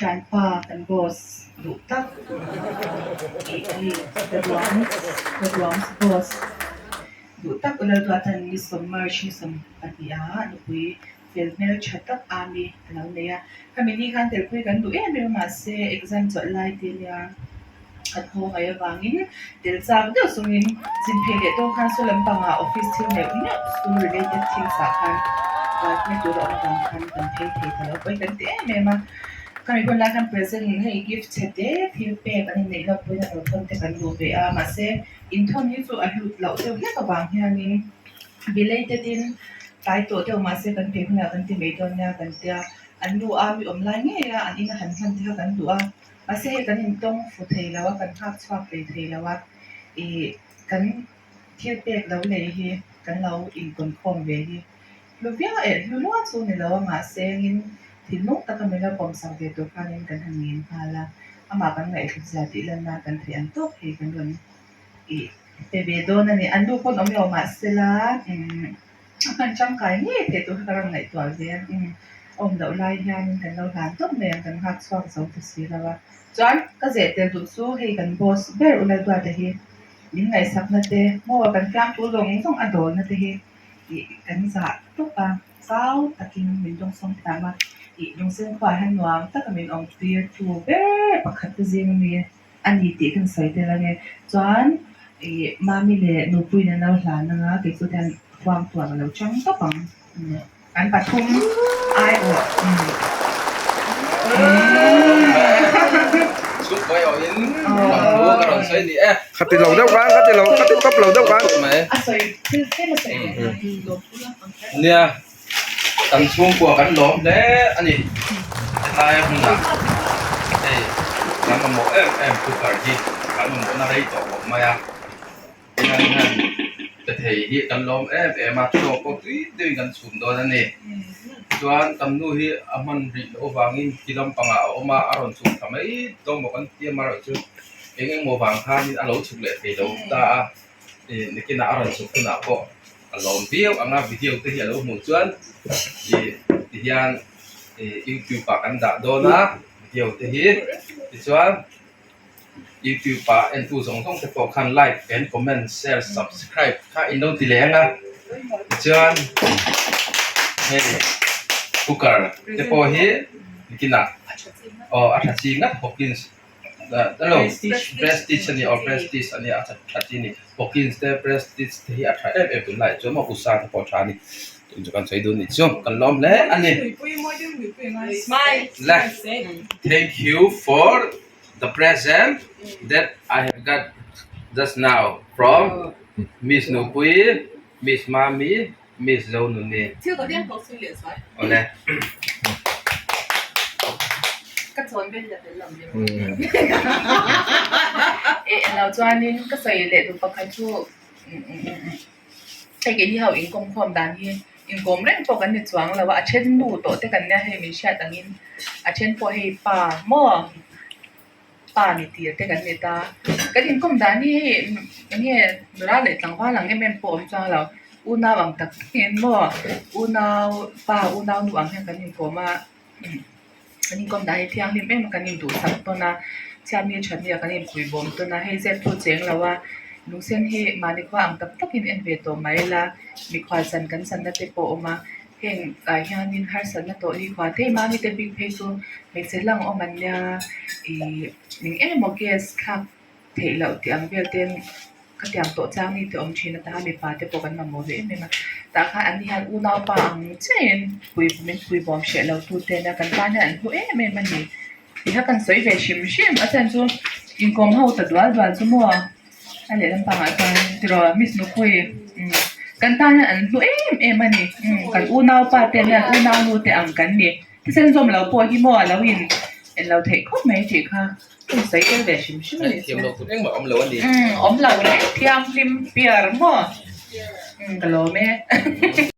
thianpa kan boss duh tak ih hei ka duang ka duang boss duh tak Lalduata ni sawm March ni 12 ah nupui fel hmel tha tak ami a lo nei a khami ni khan telpui kan duh em em a mahse exam chawlh lai te nia kan haw ngaih avangin tel chak deuh chungin zin phei leh dawn khan saw lampangah office thil neuh neuh school related things ah khan buaipui tur a awm avang khan kan phei thei ta lo pawi kan ti em em a khami hun lai khan present hei gift chhe te thil pek an inneih lawk pawhin a lo thawn te kan duh ve a mahse inthawn hi chu a hlut loh deuh hlek avang hianin belated in tlai tawh deuh mahse kan phei hunah kan ti mai dawn nia kan tia an nu a mi awm lai ngei a an ina han hman te kha kan duh a. Mahse hei kan intawng fu thei lo a, kan nghak chhuak hlei thei lo a, ih kan thil pek lo lei hi kan lo inkawnkhawm ve hi hlu viau eh hlu lua chu ni lo a, mahse engin thinlung taka min lo pawmsak ve tur khanin kan han ngen nghal a, amah kan ngaihhlut zia tih lan nan kan theih ang tawk hei kan rawn ih pe ve dawn a ni. An nu pawn awm lo mahsela umm. A hman tangkai ngei theih tur kha ka rawn ngaihtuah ve a, umm awm loh lai hianin kan lo hlan tawp mai ang, kan nghak chhuak zo ta si lo a. Chuan ka zeh tel duh chu hei kan boss ber U Lalduata hi min ngaihsakna te maw kan fiamthu zawng zawng a dawlna te hi ih kan zah tawp a, chau takin min dawngsawng thiam a, ih lungsen khuaah hian nuam taka min awm tir tu ber pakhat te zing ami A ni tih kan sawi tel ange. Chuan ih Mami leh Nupuiin an lo hlan anga kei chu hian huang tuan a lo chang tawp ang. Kan pathum aiawh Chhungkawi awhin lam thu ka rawn sawi ni e. Ka ti lo deuh khan, ka ti lo, ka ti tawp lo deuh khan. A sawi thil tlem a sawi ve khan. Nia. Kan chhungkua kan lawm hle a ni. Helaia hmunah hei kan mamawh em em cooker hi kan mamawhna rei tawh bawk mai a. Tunah hian pe thei hi kan lawm em em a, chaw pawh tui tuiin kan chhum dawn a ni. Chuan kan nu hi a hman rih loh avangin ti lampangah a awm a, a rawn chhuk thla mai dawn maw kan ti a, amaherawhchu eng emaw vang khanin a lo chhuk leh thei lo ta a. Ih nikinah a rawn chhuk hunah pawh a lawm viau ang a video te hi a lo hmuh chuan ih tihian ih youtube ah kan dah dawn a video te hi tichuan youtube ah entu zawng zawng te pawh khan like and comment share subscribe kha in lo ti leh ang a tichuan hei cooker te pawh hi nikinah aw a tha chi ngat hawkins lo prestige a ni aw prestige a nia a tha chi a ni hawkins te prestige te hi a tha em em tunlaiah chuan maw usa te pawh a tha a ni tun chu kan sawi dun nih chu kan lawm hle a ni le thank you for the present that I have got just now from miss Nupuii miss Mami Miss Zonuni. Awle. Ka chawn vel la tel lo ni. Eh lo chuanin ka sawi leh duh pakhat chu hei keini ho inkawm khawm dan hi inkawm reng pawh kan ni chuang lo a, a then nu tawh te kan nia hei min hriat angin a then pawh hei pa maw. Pa ni tir te kan ni ta. Kan inkawm dan hi hei eng nge nula leh tlangval ang em em pawh awm chuang lo. Unau ang tak tak in maw unau pa unau nu ang hian kan inkawm a kan inkawm dan hi thianghlim em a kan induhsak tawn a chhiatni thatni ah kan inphuibawm tawn a hei zep thu cheng lo a lungsen hi mahni khua ang tak tak in en ve tawh mai ila mikhual chan kan channa te pawh a awm a. Heng ah hianin harsatna tawh hi khua thei mahni te bik phei chu hmeichhe lang awm an nia ih eng emaw gas thlak theih loh tih ang vel ten ka tiang tawh chang ni te awm thin a tahan mipa te pawh kan mamawh ve em em a tah khan an ni hian unaupa ang chiahin pui min pui bawm hreh lo tu te ania kan tan hian an hlu em em a ni tih kha kan sawi ve hrim hrim a chhan chu inkawm ho ta dual dual chu maw. A lehlam pangah chuan tiraw miss Nupui umm kan tan hian an hlu em em a ni umm kan unaupa te hian unau nu te ang kan ni thisen zawm lo pawh hi maw a lo in en lo theih khawp mai tih kha ka insawi tel ve hrim hrim a ni Thiam loh tur engmah awm lo a ni. Umm awm lo reng thianghlim piar maw umm ka lawm e.